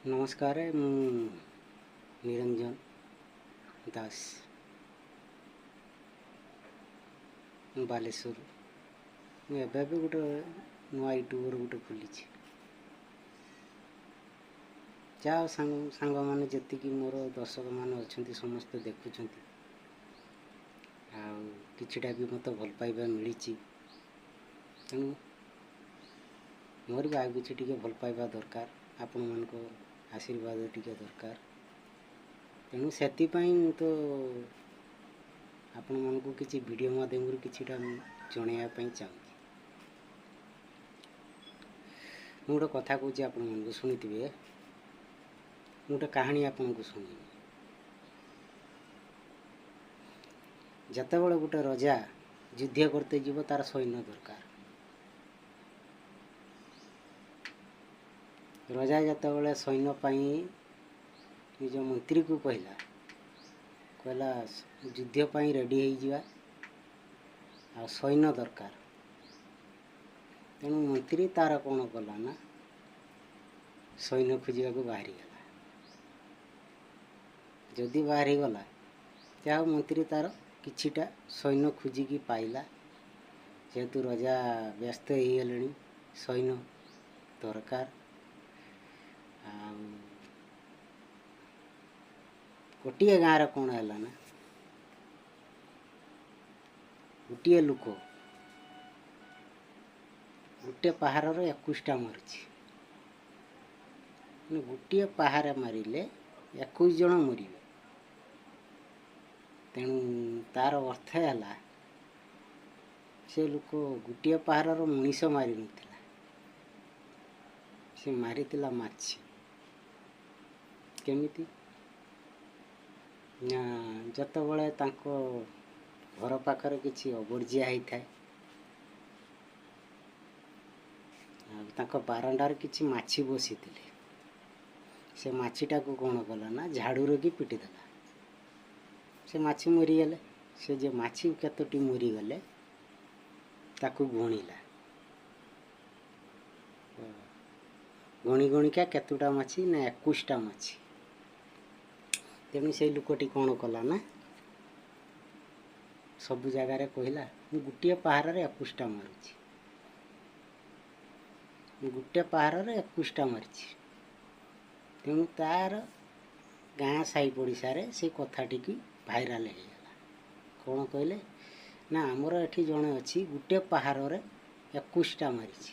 ନମସ୍କାର, ମୁଁ ନିରଞ୍ଜନ ଦାସ, ମୁଁ ବାଲେଶ୍ୱର। ମୁଁ ଏବେ ଏବେ ଗୋଟେ ନୂଆ ୟୁଟ୍ୟୁବର ଗୋଟେ ଖୋଲିଛି। ଯାହା ସାଙ୍ଗମାନେ ଯେତିକି ମୋର ଦର୍ଶକମାନେ ଅଛନ୍ତି ସମସ୍ତେ ଦେଖୁଛନ୍ତି, ଆଉ କିଛିଟା ବି ମୋତେ ଭଲ ପାଇବା ମିଳିଛି। ତେଣୁ ମୋର ବି ଆଉ କିଛି ଟିକେ ଭଲ ପାଇବା ଦରକାର, ଆପଣମାନଙ୍କ ଆଶୀର୍ବାଦ ଟିକେ ଦରକାର। ତେଣୁ ସେଥିପାଇଁ ମୁଁ ତ ଆପଣମାନଙ୍କୁ କିଛି ଭିଡ଼ିଓ ମାଧ୍ୟମରୁ କିଛିଟା ମୁଁ ଜଣାଇବା ପାଇଁ ଚାହୁଁଛି। ମୁଁ ଗୋଟେ କଥା କହୁଛି ଆପଣମାନଙ୍କୁ, ଶୁଣିଥିବେ। ମୁଁ ଗୋଟେ କାହାଣୀ ଆପଣଙ୍କୁ ଶୁଣିବି। ଯେତେବେଳେ ଗୋଟେ ରଜା ଯୁଦ୍ଧ କରତେ ଯିବ, ତାର ସୈନ୍ୟ ଦରକାର। ରଜା ଯେତେବେଳେ ସୈନ୍ୟ ପାଇଁ ନିଜ ମନ୍ତ୍ରୀକୁ କହିଲା ଯୁଦ୍ଧ ପାଇଁ ରେଡ଼ି ହେଇଯିବା ଆଉ ସୈନ୍ୟ ଦରକାର। ତେଣୁ ମନ୍ତ୍ରୀ ତାର କ'ଣ କଲା ନା, ସୈନ୍ୟ ଖୋଜିବାକୁ ବାହାରିଗଲା। ଯଦି ବାହାରିଗଲା, ଯାହା ମନ୍ତ୍ରୀ ତାର କିଛିଟା ସୈନ୍ୟ ଖୋଜିକି ପାଇଲା। ଯେହେତୁ ରଜା ବ୍ୟସ୍ତ ହେଇଗଲେଣି, ସୈନ୍ୟ ଦରକାର। ଆଉ ଗୋଟିଏ ଗାଁରେ କ'ଣ ହେଲା ନା, ଗୋଟିଏ ଲୋକ ଗୋଟେ ପାହାରରେ 21ଟା ମାରୁଛି। ମାନେ ଗୋଟିଏ ପାହାରେ ମାରିଲେ 21 ଜଣ ମରିବେ। ତେଣୁ ତାର ଅର୍ଥ ହେଲା, ସେ ଲୋକ ଗୋଟିଏ ପାହାରର ମଣିଷ ମାରିନଥିଲା, ସେ ମାରିଥିଲା ମାଛି। କେମିତି ନା, ଯେତେବେଳେ ତାଙ୍କ ଘର ପାଖରେ କିଛି ଅବର୍ଜିଆ ହେଇଥାଏ ଆଉ ତାଙ୍କ ବାରଣ୍ଡାରେ କିଛି ମାଛି ବସିଥିଲେ, ସେ ମାଛିଟାକୁ କ'ଣ କଲା ନା, ଝାଡ଼ୁରେ କି ପିଟିଦେଲା। ସେ ମାଛି ମରିଗଲେ। ସେ ଯେ ମାଛି କେତୋଟି ମରିଗଲେ ତାକୁ ଗଣିଲା, ଗଣି ଗଣିକା କେତୋଟା ମାଛି ନା 21ଟା ମାଛି। ତେଣୁ ସେଇ ଲୋକଟି କ'ଣ କଲା ନା, ସବୁ ଜାଗାରେ କହିଲା, ମୁଁ ଗୋଟିଏ ପାହାରରେ 21ଟା ମାରୁଛି, ମୁଁ ଗୋଟିଏ ପାହାରରେ 21ଟା ମାରିଛି। ତେଣୁ ତାର ଗାଁ ସାହି ପଡ଼ିଶାରେ ସେ କଥାଟିକି ଭାଇରାଲ ହେଇଗଲା। କ'ଣ କହିଲେ ନା, ଆମର ଏଠି ଜଣେ ଅଛି, ଗୋଟିଏ ପାହାରରେ 21ଟା ମାରିଛି।